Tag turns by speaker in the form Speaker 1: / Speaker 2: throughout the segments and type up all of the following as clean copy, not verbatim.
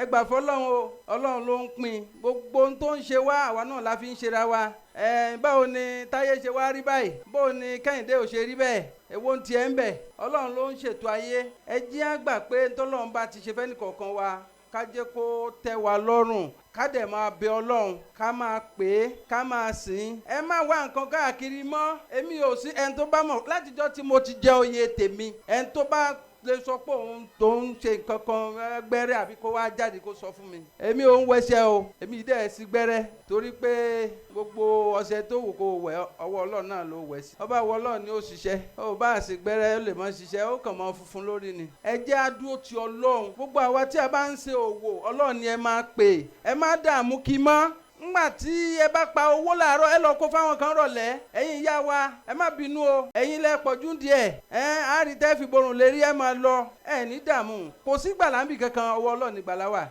Speaker 1: Ẹ gbà fọlọ́run o, Ọlọ́run ló ń pín. Gbogbo ohun tó ń ṣe wá, àwa náà la fi ń ṣera wa. Ẹ báwo ni Táyé ṣe wá rí báyìí? Báwo ni Kẹ́hìndé ò ṣe rí bẹ́ẹ̀? Èwo ń tiẹ̀ ń bẹ̀? Ọlọ́run ló ń ṣètò ayé. Ẹ jẹ́ á gbà pé tọ́lọ́run bá ti ṣe fẹ́nìkọ̀ọ̀kan wa, ká jẹ́ kó tẹ́ wa lọ́rùn, ká dẹ̀ máa bẹ Ọlọ́run, ká máa pè é, ká máa sìn ín. Ẹ má wá nǹkan káàkiri mọ́. Èmi ò sí ẹni tó bá mọ̀ látijọ́ tí mo ti jẹ oyè tèmi. Ẹni tó bá lè sọ pé òun tó ń ṣe nǹkan kan gbẹ́rẹ́ àbí kó wá jáde kó sọ fún mi. Èmi ò ń wẹṣẹ o, èmi dẹ̀ sí gbẹ́rẹ́, torí pé gbogbo ọṣẹ tó wù kó wẹ̀, ọwọ́ Ọlọ́run náà ló wẹ̀ sí. Ọba wọ Ọlọ́run ni ó ṣiṣẹ́, ó bá sì gbẹ́rẹ́ ó lè má ṣiṣẹ́, ó kàn mọ́ funfun lórí ni. Ẹ jẹ́ á dúró ti Ọlọ́run. Gbogbo àwa tí a bá ń ṣe òwò, Ọlọ́run ni ẹ máa pè. Ẹ má dààmú kí mọ́. Ngbà tí ẹ bá pa owó làárọ̀, ẹ lọ kó fáwọn kan rọ̀lẹ́. Ẹ̀yin ìyá wa, ẹ má bínú o, ẹ̀yin lẹ pọ̀jù díẹ̀. Ẹ á rí tẹ́ fi borùn lérí, ẹ máa lọ, ẹ ní dààmú. Kò sí gbàlà níbì kankan, ọwọ́ Ọlọ́run ní gbàlà wà.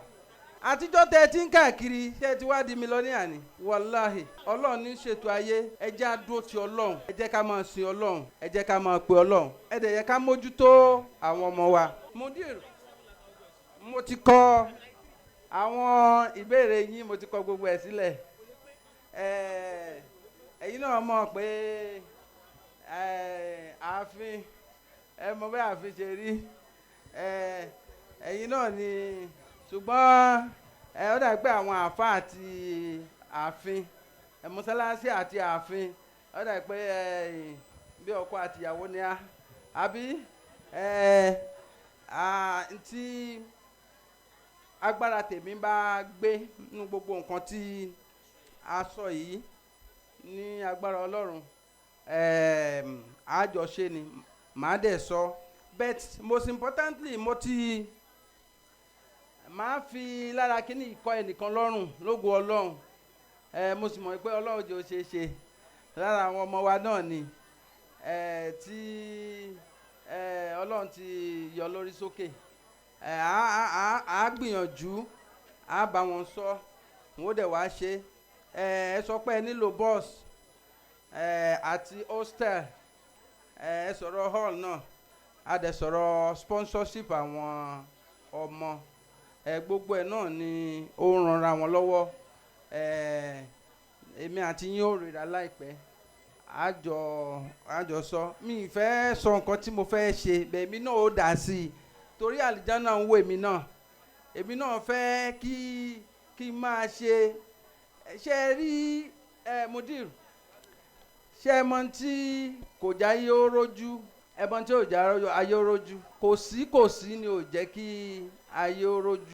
Speaker 1: Àtijọ́ tẹ́ ẹ ti ń káàkiri, tẹ́ ẹ ti wá di mílíọ̀nìyà ni. Wàláhì, Ọlọ́run ní ṣètò ayé. Ẹ jẹ́ á dúró ti Ọlọ́run, ẹ jẹ́ ká máa sin Ọlọ́run, ẹ jẹ́ ká máa pe Ọlọ́run, ẹ dẹ̀ yẹ ká mójútó àwọn ọmọ wa. Mudir, mo ti kọ àwọn ìbéèrè yín, mo ti kọ gbogbo ẹ̀ sílẹ̀. Ẹ̀yin náà mọ̀ pé ààfin, ẹ mọ̀ bí ààfin ṣe rí. Ẹ̀yin náà ni, ṣùgbọ́n ó dàbí pé àwọn àáfàá àti ààfin, mọ́sálásí àti ààfin, ó dàbí pé bí ọkọ àti ìyàwó ni á, àbí ntí agbára tèmi bá gbé nínú gbogbo nǹkan tí a sọ yìí, ní agbára Ọlọ́run, àjọṣe ni màá dẹ̀ sọ. But most importantly, mo ti máa fi lára kíní ìkọ́ ẹnìkan lọ́rùn lógo Ọlọ́run. Mo sì mọ̀ pé Ọlọ́run jẹ́ ó ṣeé ṣe lára àwọn ọmọ wa náà ni tí Ọlọ́run ti yọ lórí sókè. Á gbìyànjú, á bá wọn sọ, wọn ó dẹ̀ wá ṣe. Ẹ sọ pé ẹ nílò bus àti hostel. Ẹ sọ̀rọ̀ hall náà, a dẹ̀ sọ̀rọ̀ sponsorship àwọn ọmọ. Gbogbo ẹ̀ náà ni ó ń ranra wọn lọ́wọ́. Èmi àti yín ó ríra láìpẹ́, àjọ sọ. Mi ì fẹ́ sọ nǹkan tí mo fẹ́ ṣe bẹ́ẹ̀, èmi náà ó dà sí i, torí àlìjáná ń wo èmi náà. Èmi náà fẹ́ kí n máa ṣe. Ṣe rí ẹ, mudir, ṣé ẹ mọ tí kò já ayé ó rójú? Ẹ mọ tí ò já ayé ó rójú? Kò sí, kò sí ni ò jẹ́ kí ayé ó rójú.